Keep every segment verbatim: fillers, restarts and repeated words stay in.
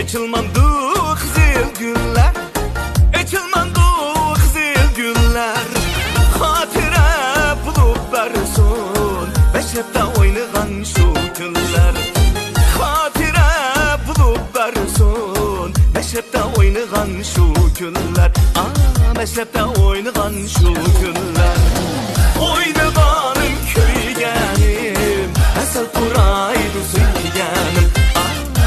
ئېچىلمامدۇ قىزىل گۈللەر، ئېچىلمامدۇ قىزىل گۈللەر، خاتىرە بولۇپ بەرسۇن مەشرەپتە ئوينىغان شۇ كۈنلەر. خاتىرە بولۇپ بەرسۇن مەشرەپتە ئوينىغان شۇ كۈنلەر. ئا، مەشرەپتە ئوينىغان شۇ كۈنلەر. ئوينىغانىم، كۆيگەنىم، ھەسەل پۇرايدۇ سۆيگەنىم. ئا،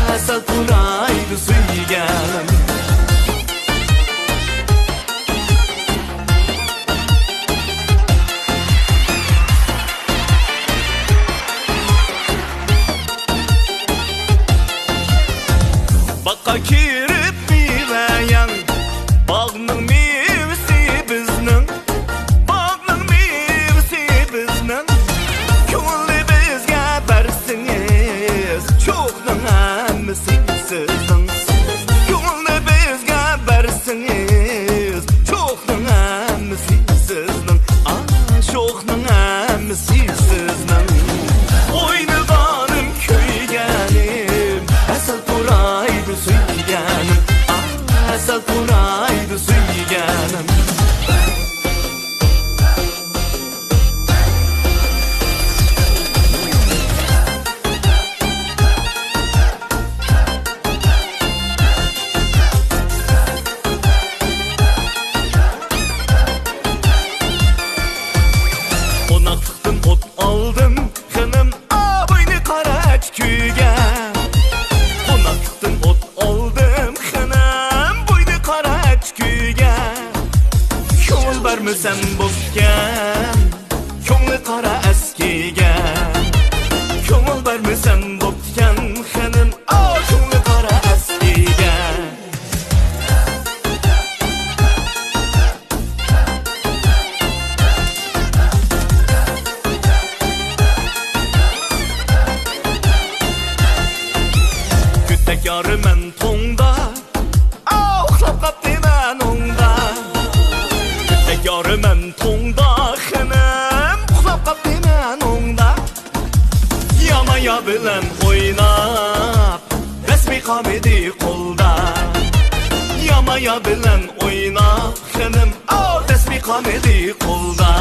ھەسەل پۇرايدۇ سۆيگەنىم. باغقا كىرىپ مېۋە يەڭ، باغنىڭ مېۋىسى بىزنىڭ، باغنىڭ مېۋىسى بىزنىڭ. كۆڭۈلنى بىزگە بەرسىڭىز، شوخنىڭ ھەممىسى سىزنىڭ. كۆڭۈلنى بىزگە بەرسىڭىز، شوخنىڭ ھەممىسى سىزنىڭ. ئا، شوخنىڭ ھەممىسى سىزنىڭ. ئوينىغانىم، كۆيگەنىم، ھەسەل پۇرايدۇ سۆيگەنىم. ئا، ھەسەل پۇرايدۇ سۆيگەنىم. قوناقلىقتىن ئوت ئالدىم، خېنىم، ئا، بوينى قارا ئەتىكىگە. قوناقلىقتىن ئوت ئالدىم، خېنىم، بوينى قارا ئەتىكىگە. كۆڭۈل بەرمىسەم بوپتىكەن، كۆڭلى قارا ئەسكىگە. كۆڭۈل بەرمىسەم بوپتىكەن، خېنىم، ئا، كۆڭلى قارا ئەسكىگە. كۈتەك يارىمەن توڭدا، ئاۋۇ ئۇخلاپ قاپتىمەن ئوڭدا. كۈتەك يارىمەن توڭدا، خېنىم، ئۇخلاپ قاپتىمەن ئوڭدا. ياما يا بىلەن ئويناپ، دەسمى قالمىدى قولدا. ياما يا بىلەن ئويناپ، خېنىم، ئاۋۇ دەسمى قالمىدى قولدا.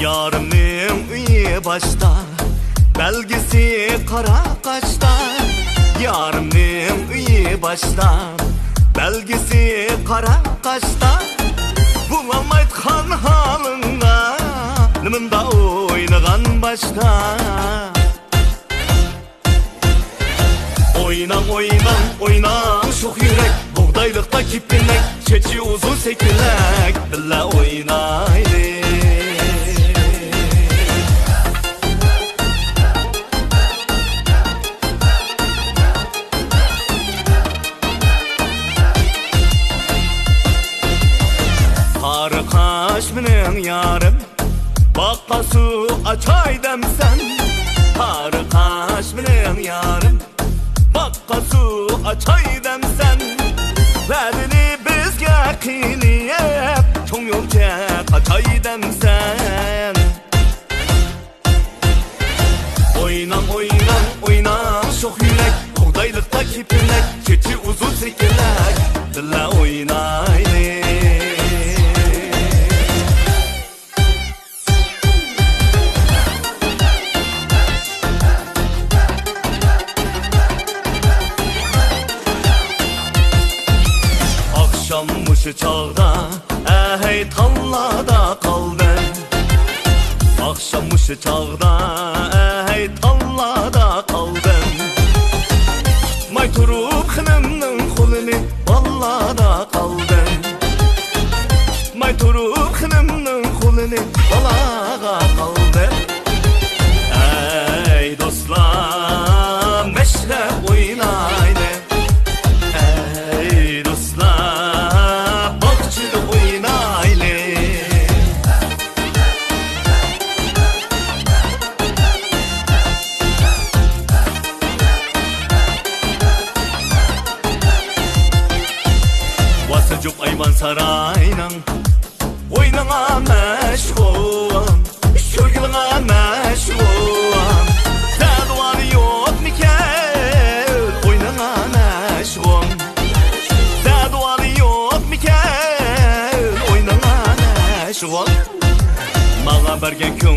يارىمنىڭ ئۆيى باشتا، بەلگىسى قارا قاشتا. يارىمنىڭ ئۆيى باشتا، بەلگىسى قارا قاشتا. بولالمايدىغان ھالىڭغا نېمىندا ئوينىغان باشتا. ئويناڭ، ئويناڭ، ئويناڭ، شوخ يۈرەك، بۇغدايلىقتا كېپىنەك، چېچى ئۇزۇن سېكىلەك، بىللە ئوينايلى. قارا قاش مېنىڭ يارىم، باغقا سۇ ئاچاي دەمسەن. قارا قاش مېنىڭ يارىم، باغقا سۇ ئاچاي دەمسەن. ۋەدىنى بىزگە قىلىپ، چوڭ يولچە قاچاي دەمسەن. ئويناڭ، ئويناڭ، ئويناڭ، شوخ يۈرەك، بۇغدايلىقتا كېپىنەك، چېچى ئۇزۇن سېكىلەك، بىللە ئوينايلى. ئاخشام مۇشۇ چاغدا، ئەھەي، تاللادا قالدىم. ئاخشام مۇشۇ چاغدا، ئەھەي، تاللادا قالدىم. تۇتماي تۇرۇپ خېنىمنىڭ قولىنى، باللادا قالدىم. تۇتماي تۇرۇپ خېنىمنىڭ قولىنى، بالاغا قالدىم. ئەي دوستلار، مەشرەپ ئوينايلى. ئەي دوستلار، باغچىدا ئوينايلى. مەھرىبان ساراينىڭ ئوينىغا مەشغۇل، شۇ گۈلگە مەشغۇل. زادىۋالى يوقمىكەن ئوينىغا مەشغۇل؟ زادىۋالى يوقمىكەن ئوينىغا مەشغۇل؟ ماڭا بەرگەن كۆڭۈل